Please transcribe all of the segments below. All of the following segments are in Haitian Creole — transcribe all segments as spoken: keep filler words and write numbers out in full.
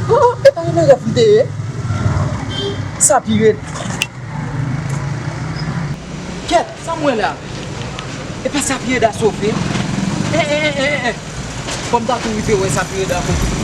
Oh, e pa nan rèv m te ye. Sa pi red. Kèt, sa m wè la? E pa sa Pierre da sove? Eh, eh, eh, eh, eh. Fò m ta tou rive wè sa Pierre da sove.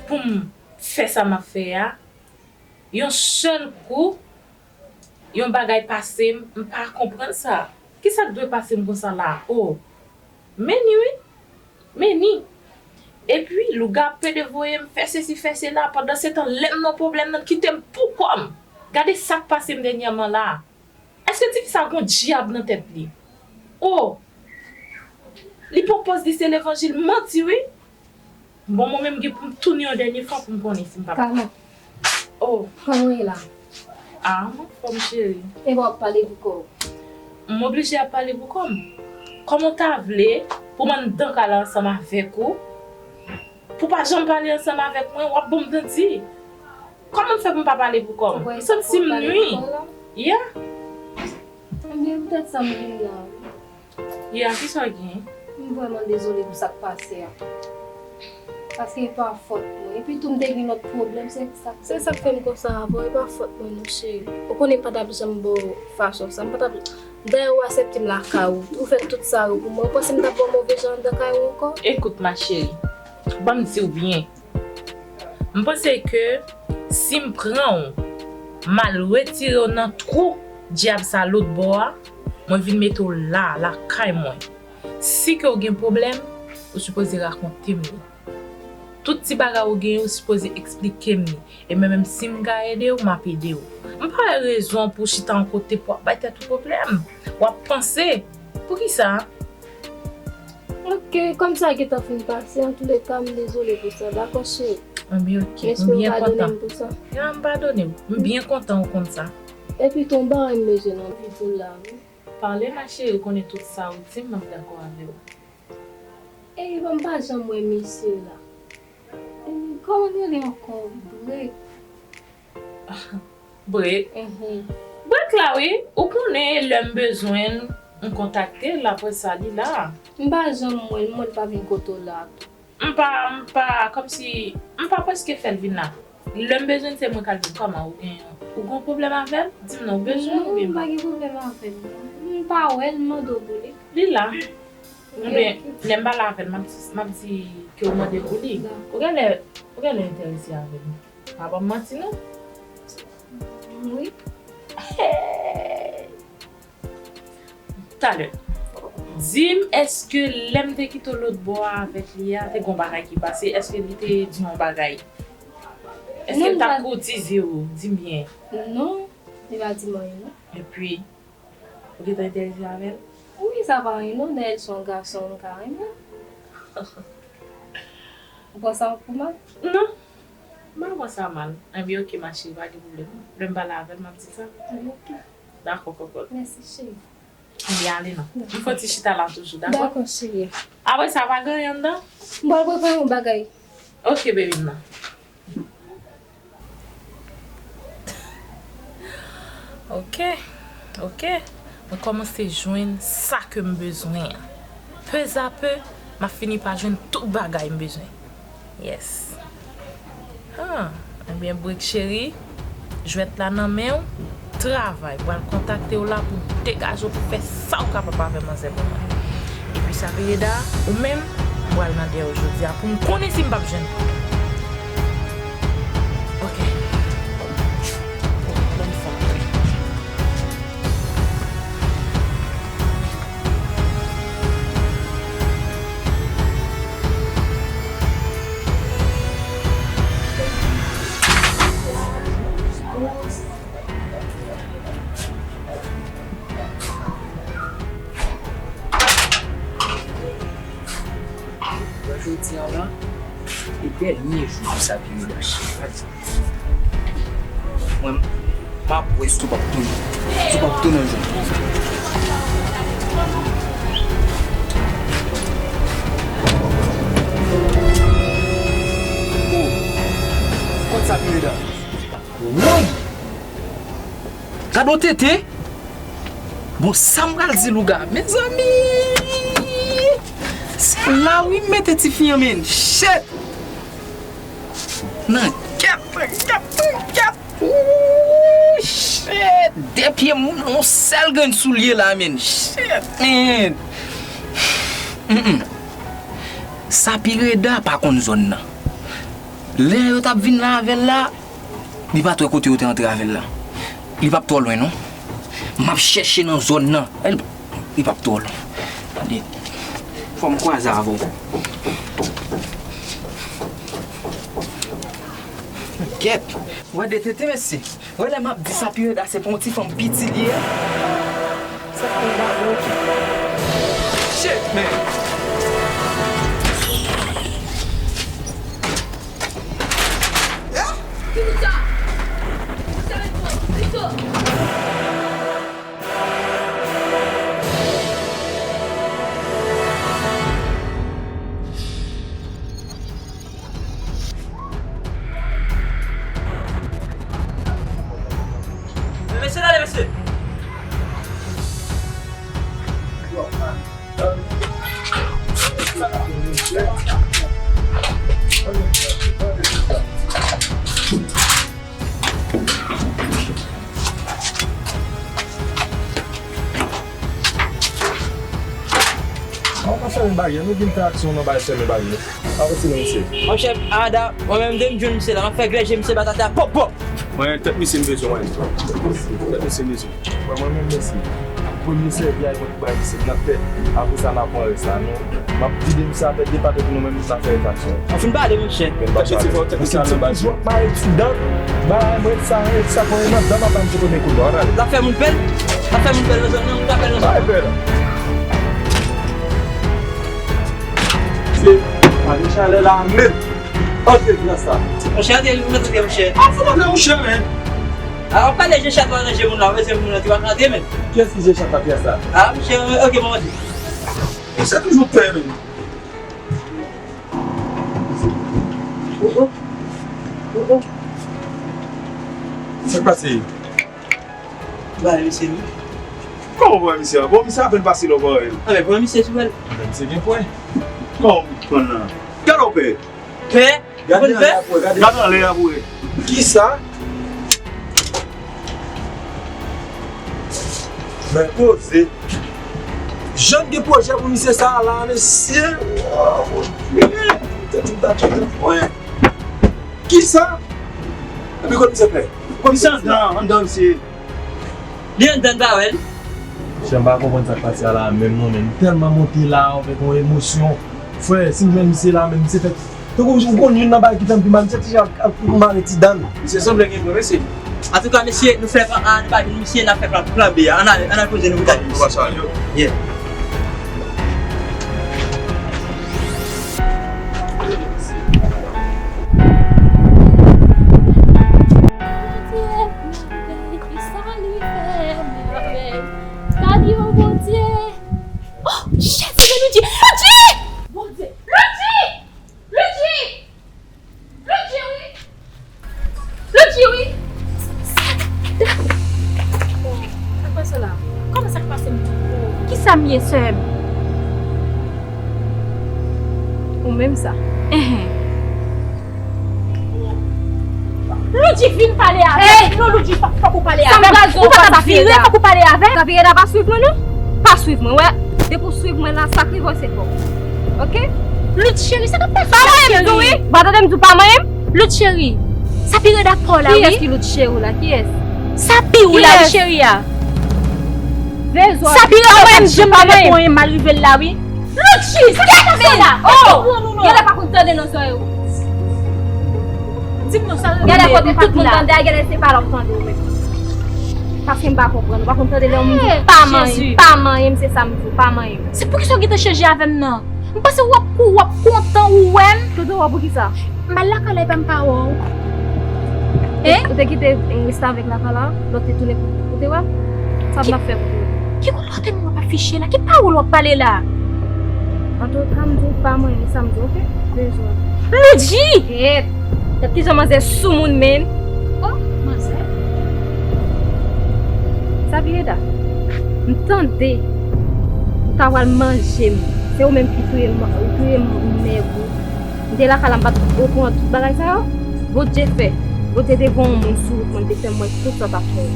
Pou m fè sa m ap fè a, yon sèl kou, yon bagay pase m, m pa konprann sa. Kisa k dwe pase m konsa la? Oh, men ni wi, men ni. Epi, lougawou ap pede voye m fè sesi, fè sela, pandan se tan, lè m nan pwoblèm nan, kite m pou kò m. Gade sa k pase m dènyèman la. Èske tifi sa gon dyab nan tèt li? Oh! Li pran pòz li se levanjil, manti wi. Bon, mwen menm gen pou m tounen yon dènye fwa pou m konnen si m pa... Kama. Oh. Kòman w ye la? Ah, m anfòm cheri. E w ap pale pou kò w? M oblije ap pale pou kò m. Kòman w ta vle pou m anndan kay la ansanm avèk ou? Pou w pa janm pale ansanm avèk mwen, w ap ban m danti. Kòman m fè pou m pa pale pou kò m? M santi m nwi. Yeah. Ebyen, poutèt sa m vin la wi. Yeah, kisa w gen? M vrèman dezole pou sa k pase a. Paske e pa fòt mwen. Epi tou m te gen lòt pwoblèm, se sa k... Se sa k fè m konsa avè w, e pa fòt mwen non, cheri. Ou konnen m pa t ap janm ba w fason sa. M pa t ap... Dayè ou aksepte m lakay ou. Ou fè tout sa yo pou mwen. Ou panse m t ap ba w move jan anndan kay ou ankò? Ekout, ma chérie, ban m di w byen. M panse ke si m pran w, m al retire w nan twou dyab sa lòt bò a, mwen vin mete w la, lakay mwen. Si ke w gen pwoblèm, ou sipoze rakonte m li. Tout ti bagay ou genyen, ou sipoze eksplike m li. E mwen menm, si m ka ede w, m ap ede w. M pa wè rezon pou w chita yon kote pou w ap bay tèt ou pwoblèm. W ap panse. Poukisa? Ok, kòm sa gentan fin pase, antouleka, m dezole pou sa, dakò, cheri? Ebyen, ok, m byen kontan. M espere w padone m pou sa. Ya, m padone w. M byen kontan ou konn sa. Epi tou, yon bagay m bezwen nan vi pou la, wi. Pale, ma chérie, ou konnen tout sa ou di m, m ap dakò avè w. Ey, bon, m pa janm wè mesye la. Ey, kòman l rele ankò? Brek. Brek? Mhm. Brek la, wi. Ou konnen, lè m bezwen l, m kontakte l, apre sa, li la. M pa janm wè l, m wè l pa vin kote w la tou. M pa, m pa, kòmsi, m pa prèske fè l vin la. Lè m bezwen l, se mwen k al di l, kòman, ou gen, ou gen yon pwoblèm avè l? Di m non, ou bezwen l oubyen non? Non, m pa gen pwoblèm avè l, non. M pa wè l, m mande w pou li. Li la. Ebyen, lè m pale avè l, m ap di, m ap di ke w mande pou li. Ou genlè, ou genlè enterese avè l. Pa ban m manti, non. Wi. Hey! Talè. Di m, èske lè m te kite w lòt bò a avèk li a, te gon bagay ki pase? Èske li te di yon bagay? Èske l t ap koutize w? Di m byen. Non, li pa di m anyen, non. Epi, ou gentan enterese avè l? Wi, sa pa anyen, non, dayè l se yon gason m ka renmen. Ou pran sa pou mal? Non, m pa pran sa mal. Ebyen, ok, ma chérie, pa gen pwoblèm. Lè m pale avè l, m ap di sa. Ebyen, ok. Dakò, kòkòt. Mèsi, cheri. Ann ale non. M fè ti chita la toujou, dakò? Dakò, cheri. Apre sa, pa gen anyen anndan? M pral prepare yon bagay. Ok, baby m nan. Ok, ok. Mwen kòmanse jwenn sa ke m bezwen an. Pèzape, m ap fini pa jwenn tout bagay m bezwen. Yes. Ah, ebyen, Brek cheri, jwèt la nan men w, travay, pral kontakte w la pou degaje w, pou fè sa w kapab avè manzè pou mwen. Epi sa, Pereda, ou menm, m pral nan dèyè w jodi a pou m konnen si m p ap jwenn. Ok. Bòn fwa. Jodi a la, e dènye jou pou Sapireda. Mwen, m ap wè si w p ap tounen. Si w p ap tounen jwenn. Oh, kot Sapireda? Woy! Gad on tete! Bon, sa m pral di louga, mezanmi! Se la wi m mete tifi an, men. Shit! Nan kèt, nan kèt, nan kèt! Ooh, shit! De pye m, yon sèl grenn soulye la, men. Shit, man! Mm-mm. Sapireda pa konn zòn nan. Lè yo t ap vin la avè l la, li pa t wè kote yo te antre avè l la. Li p ap twò lwen, non. M ap chèche nan zòn nan. Li, li p ap twò lwen. Gade. Fò m kwaze avè w. Kèt. Wè de tete, mesye. Wè lè m ap di Sapireda se pa yon ti fanm piti li ye. Sa fè yon bagay, ok. Shit, man. Mesye, ale, mesye. An pa fèmen baryè, nou vin fè aksyon nan bay fèmen baryè. Avanse non, mesye. Monchè, Ada, mwen menm de m jwenn misye la, m ap fè grèje misye batata pòp pòp. Mwen, tèt misye m bezwen, mwen. Tèt misye m bezwen. Mwen, mwen menm, mesye. Premye sèvi a, mwen ki bay misye nan tèt. Apre sa, n a pran rès la, non. M ap vide misye atè de pa de pou nou menm, nou sa fè evaksyon. An fin pale, monchè. Tèt misye fò, tèt misye al nan baz. Mwen pa pale ti dan. Ba mwen sa, sa kwen nan dan, m ap ba misye premye kout bwa. L ap fè moun pè l. L ap fè moun pè l nan zòn nan, moun pa pè l nan zòn nan. Se pa de chalè la menm. Antre, Fiesta. Monchè, antre, nou mèt antre, monchè. A, fò antre, monchè, men. A, w ap pale je chat la nan je moun la, w bezwen moun nan, ti pa antre, men. Kiyès ki je chat la, Fiesta? A, monchè, ok, mwen antre. Se toujou pè, men. Oh, oh. Oh, oh. Sa k pase? Ba misye, wi. Kòman w wè misye a? Bon, misye apèn pase la, w pa wè l? A, men, pran misye sou l. Men misye gen pwen. Kòman w konn nan? Gade w pè. Pè? Gade anlè a pou wè, gade. Gade anlè a pou wè. Kisa? Men koze. Jan gen pwojè pou misye sa a la, mesye. Oh, mon Dieu. Tèt m ta tchoke mwen. Kisa? Epi kot misye fè? Kot misye anndan, anndan misye. Li anndan, n pa wè l. Monchè, m pa konprann sa k pase a la menm non, men m tèlman monte la avèk yon emosyon. Frè, si m jwenn misye la menm, misye fè tankou ou konn youn nan bagay ki fè m pi mal, misye ti jan ap, ap mare ti dan. Misye sanble gen pwen, mesye. Antouka, mesye, nou fè plan A, nou pa jwenn misye, n ap fè plan, plan B a. Ann ale, ann al poze nou pou gade misye. Yeah. Bondye, mèvèy, kisa li fè mèvèy? Gade yon Bondye! Oh, shit, se Ludjy! Ludjy! Bondye! Ludjy! Ludjy! Ludjy, wi! Ludjy, wi! Sa k pase la? Kòman sa k pase m? Kisa m ye, sè m? Ou menm sa. Enhen. Ludjy, vin pale avè m. Non, Ludjy, fòk, fòk ou pale avè m. Ou pa ka vire, fòk ou pale avè m. Sapireda pa swiv mwen, non. Pa swiv mwen, wè. Depi w swiv mwen la, sa k rive w se pa w. Ok? Ludjy cheri, sa k ap pase? Pa manyen m tou, wi. Ou pa tande m di w pa manyen m? Ludjy cheri, Sapireda pa w la, wi. Kiyès ki Ludjy cheri w la? Kiyès? Sapi w la, wi, cheri a. Sapireda pa manyen m, janm te reponn, mal rive l la, wi. Ludjy, sa k ap pase la? Oh! Genlè pa konn tande nan zòrèy ou. Di m non, sa rive. Genlè kote tout moun tande a, genlè se pa la w tande ou menm. Paske m pa konprann. Ou pa konn tande lè yon moun di pa manyen, pa manyen m, se sa m di w, pa manyen m. Se poukisa w gentan chanje avè m nan? Ou panse w ap kou, w ap kontan, ou wè m? Kote w a pou kisa? M al lakay la epa m pa wè w. Hein? Ou te kite restavèk lakay la, lè w te tounen pou, pou te wè m? Sa m ap fè pou ou? Ki kote w te menm w ap afiche la? Ki pawòl w ap pale la? Antouka, m di w pa mwen, e sa m di w, oke? Bezwen. Loudji! Kèt! Kèt kijan manzè sou moun, men. Oh, manzè. Sapireda, m tande ou ta pral manje m. Se ou menm ki touye m, ou touye m nèg ou. M te lakay la, m pa t okouran tout bagay sa yo. Bondye fè. Bondye te voye yon moun sou wout mwen, te fè m wè tout sa w t ap fè yo.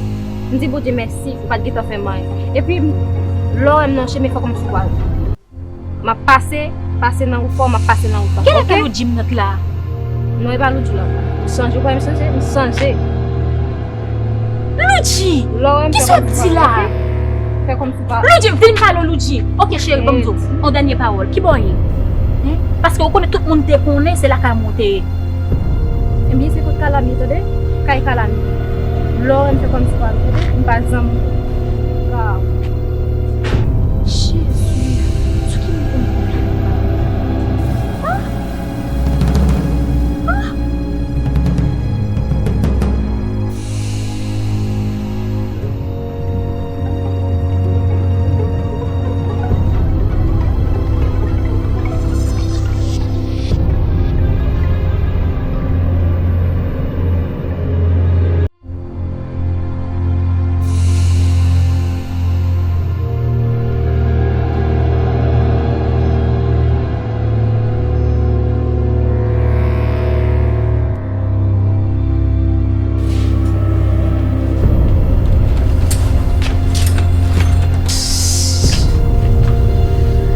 M di Bondye mèsi, ou pa t gentan fè m anyen. Epi, lè w wè m nan chemen, fè kòmsi w pa wè m. M ap pase, pase nan wout pa w, m ap pase nan wout pa w. Kilè ke Loudji m nan ki la? Non, e pa Loudji la. M chanje, ou kwè m chanje? M chanje. Loudji! Kisa w ap di la? Fè kòmsi w pa. Loudji, vin pale w, Loudji. Oke, cheri, ban m di w. Yon dènye pawòl. Ki bò w ye? Hein? Paske ou konnen tout moun te konnen se lakay mwen w te ye. Ebyen, se kot Kalam ye, tande? Kay Kalam ye. Lè w wè m fè kòmsi w pa wè m, tande? M pa zanmi w. Ka. Jezi, sou ki moun konn konfye m la? Ah! Ah!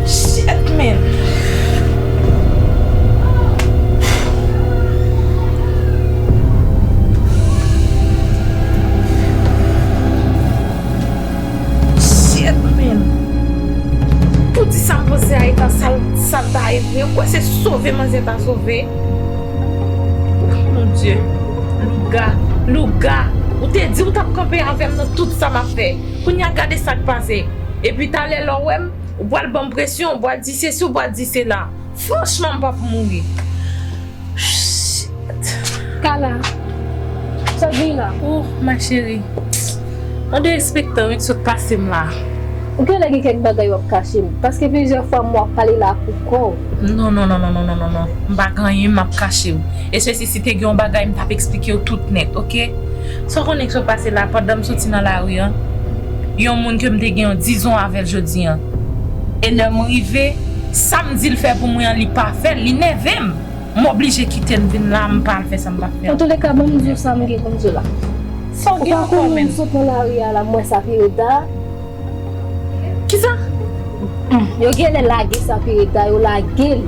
Shit, man. Shit, man. Pou di sa m panse a eta sa l, sa l ta ye vre. Ou kwè se sove manzè ta sove? Bondye, louga, louga, ou te di ou t ap kanpe avè m nan tout sa m ap fè. Kounye a gade sa k pase. Epi talè lè w wè m, ou pral ban m presyon, ou pral di sesi, ou pral di sela. Franchman, m p ap mouri. Shit. Kala, sa w gen la? Oh, ma chérie. Mwen derespektan, wi, k sot pase m la. Ou genlè gen kèk bagay w ap kache m, paske plizyè fwa m wè w ap pale la pou kò w. Non, non, non. M pa gen anyen m ap kache w. E sesi, si te gen yon bagay, m t ap eksplike w tout nèt, oke? Sa w konnen k sot pase la, pandan m soti nan lari an, yon moun ke m te gen yon dizon avè l jodi an. E lè m rive, sa m di l fè pou mwen an, li pa fè l, li nève m. M oblije kite l vin la, m pa al fè sa m t ap fè an. Antouleka, ban m di w sa m gen pou m di w la. Sa w gen ankò menm? Ou pa konnen m sot nan lari a la, m wè Sapireda. Kisa? Hmm, yo genlè lage Sapireda, yo lage l.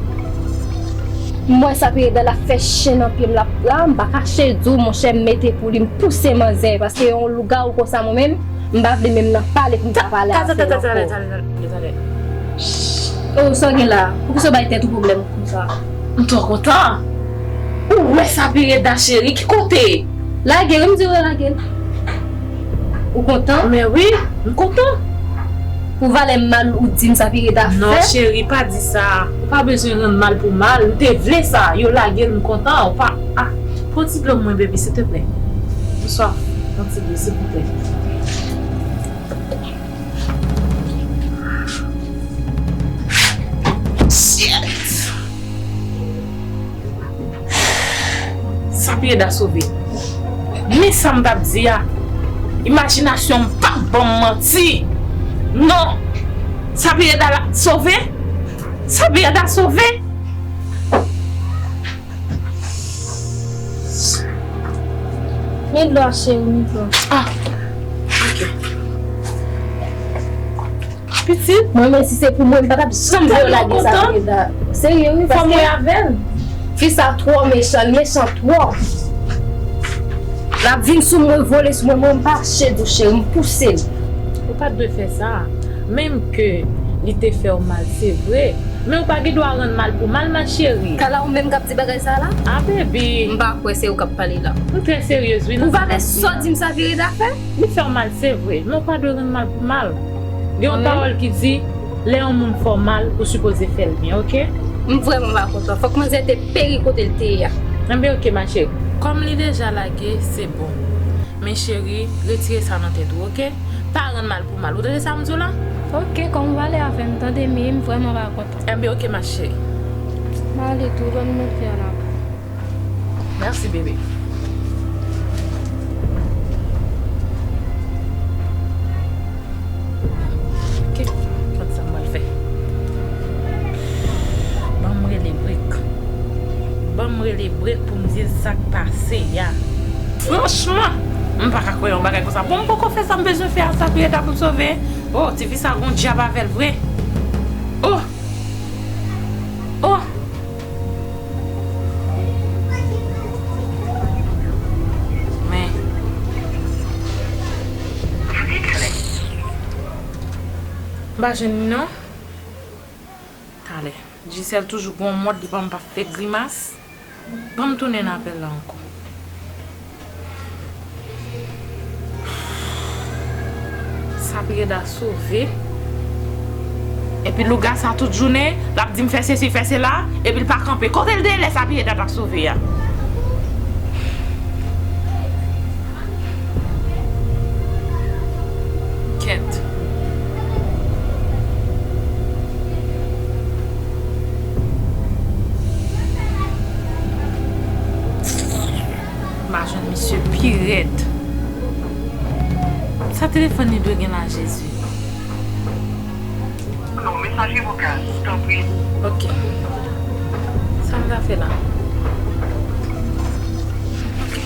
M wè Sapireda l ap fè chen nan pye m, l ap la, m pa kache di w, monchè, m mete pou li, m pouse manzè, paske yon lougawou konsa mwen menm, m pa vle menm nan pale pou m ta pale avè l ankò. Talè, talè, talè, talè, talè. Oh, sa w gen la? Poukisa w bay tèt ou pwoblèm konsa? M twò kontan. Ou wè Sapireda cheri, ki kote? Lage l, m di w lage l. Ou kontan? Men wi, m kontan. Pou valè mal ou di m Sapireda fè? Non, cheri, pa di sa. Ou pa bezwen rann mal pou mal. M te vle sa. Yo lage l, m kontan. Ou pa, ah, pran ti dlo mwen, baby, silteplè. M swaf. Pran ti dlo, silvouplè. Shit! Sapireda sove. Men sa m t ap di a. Imajinasyon m p ap ban m manti. Non. Sapireda la sove. Sapireda sove. Men dlo a, cheri, men dlo a. Ah. Ok. Pitit. Mwen menm si se pou mwen, m pa t ap janm vle yo lage Sapireda. Serye wi, paske fi sa twò mechan, li mechan twòp. L ap vin sou mwen, vole sou mwen, mwen m pa chede w cheri, m pouse l. Ou pa t dwe fè sa. Menm ke li te fè w mal, se vre. Men ou pa gen dwa rann mal pou mal, ma chérie. Kala ou menm k ap di bagay sa la? Ah, baby. M pa kwè se ou k ap pale la. M trè seryez, wi. Pou valè sa w di m Sapireda fè? Li fè w mal, se vre. Men ou pa dwe rann mal pou mal. Gen yon pawòl ki di, Lè yon moun fè w mal, ou sipoze fè l byen, oke? M vrèman pa kontan. Fòk manzè te peri kote l te ye a. Enben, oke, ma cheri. Kòm li deja lage, se bon. Men cheri, retire sa nan tèt ou, oke? Pa rann mal pou mal. Ou tande sa m di w la? Oke, kòm ou pale avè m, tande, men m vrèman pa kontan. Enben, oke, ma cheri. M ale tou, ban m montre a la. Mèsi, bebe. Oke, konn sa m pral fè. Ban m rele Brek. Ban m rele Brek pou m di l sa k pase a. Franchman, m pa ka kwè yon bagay konsa. Bon, m poko fè sa m bezwen fè a, sa Pierre ta pou m sove. Oh, tifi sa gon dyab avè l vre. Oh! Oh! Men. M pa jwenn li non. Talè. Gisèle toujou gon mòd, li pa m pa fè grimas. Ban m tounen nan apèl la ankò. Saprieda sove. Epi louga sa tout jounen, l ap di m fè sesi, fè sela, epi l pa kanpe. Kote l te ye lè Saprieda t ap sove a? Kèt. M a jwenn misye pi rèd. Sa telefòn li dwe gen la, Jezi. Non, messagerie vocale, tanpri. Ok. Sa m ta fè la? Ok.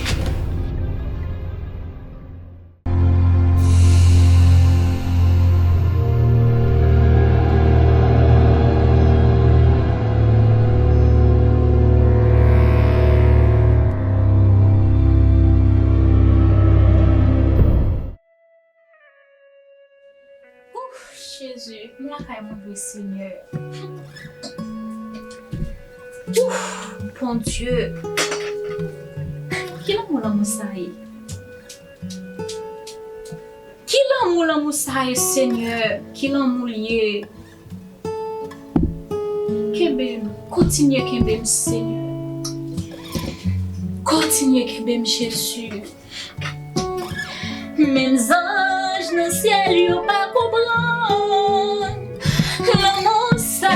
Ouf, Jezi, m lakay mwen vre, Senyè. Ouf, Bondye. Ki lanmou, lanmou sa ye? Ki lanmou, lanmou sa ye, Senyè? Ki lanmou l ye? Kenbe m, kontinye kenbe m, Senyè. Kontinye kenbe m, Jezi. Menm zanj nan syèl yo pa konprann lanmou sa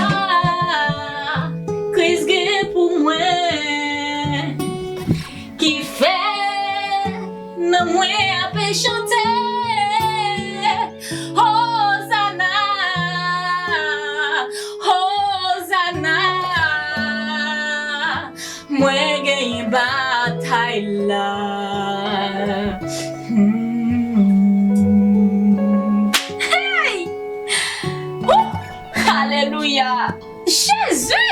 Kris gen pou mwen. Ki fè nanm mwen ap chante Hozana, Hozana. Mwen genyen batay la. Hmm. Hey! Woo! Alelouya! Jezi!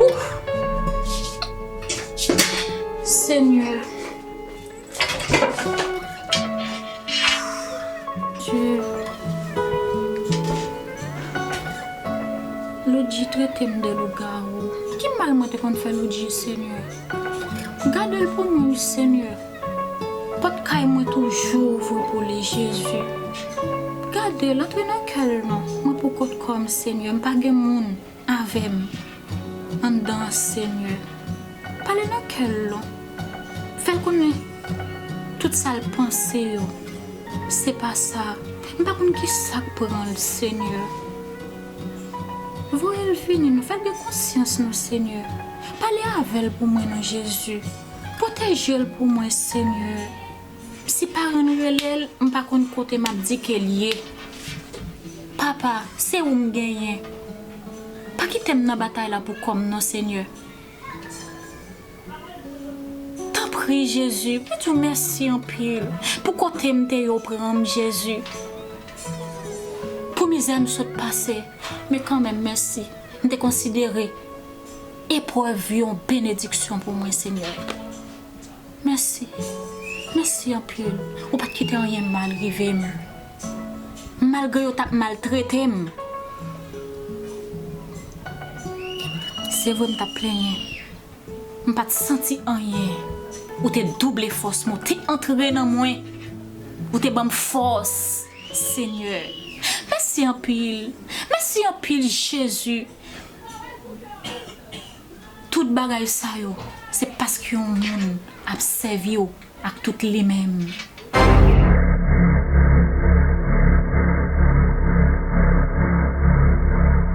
Ouf! Senyè. Dye. Lodji trete m de lougawou. Ki mal mwen te konn fè Lodji, Senyè? Gade l pou mwen, wi, Senyè. Pòt kay mwen toujou ouvri pou li, Jezi. Gade l, antre nan kè l non. Mwen pou kont kò m, Senyè, m pa gen moun avè m anndan an, Senyè. Pale nan kè l non. Fè l konnen tout sa l panse yo, se pa sa. M pa konn ki sa k pran l, Senyè. Voye l vini non, fè l gen konsyans non, Senyè. Pale avè l pou mwen non, Jezi. Pwoteje l pou mwen, Senyè. Si paran l rele l, m pa konn kote m ap di ke l ye. Papa, se ou m genyen. Pa kite m nan batay la pou kò m non, Senyè. Tanpri, Jezi, m di w mèsi anpil pou kote m te ye w pran m, Jezi. Pou mizè m sot pase, men kanmenm, mèsi. M te konsidere eprèv yon benediksyon pou mwen, Senyè. Mèsi. Mèsi anpil. Ou pa t kite anyen mal rive m. Malgre yo t ap maltrete m. Se vre m t ap plenyen. M pa t santi anyen. Ou te double fòs mwen. Ou te antre nan mwen. Ou te ban m fòs. Senyè, Mèsi anpil. Mèsi anpil, Jezi. Tout bagay sa yo, se paske yon moun ap sèvi w ak tout li menm.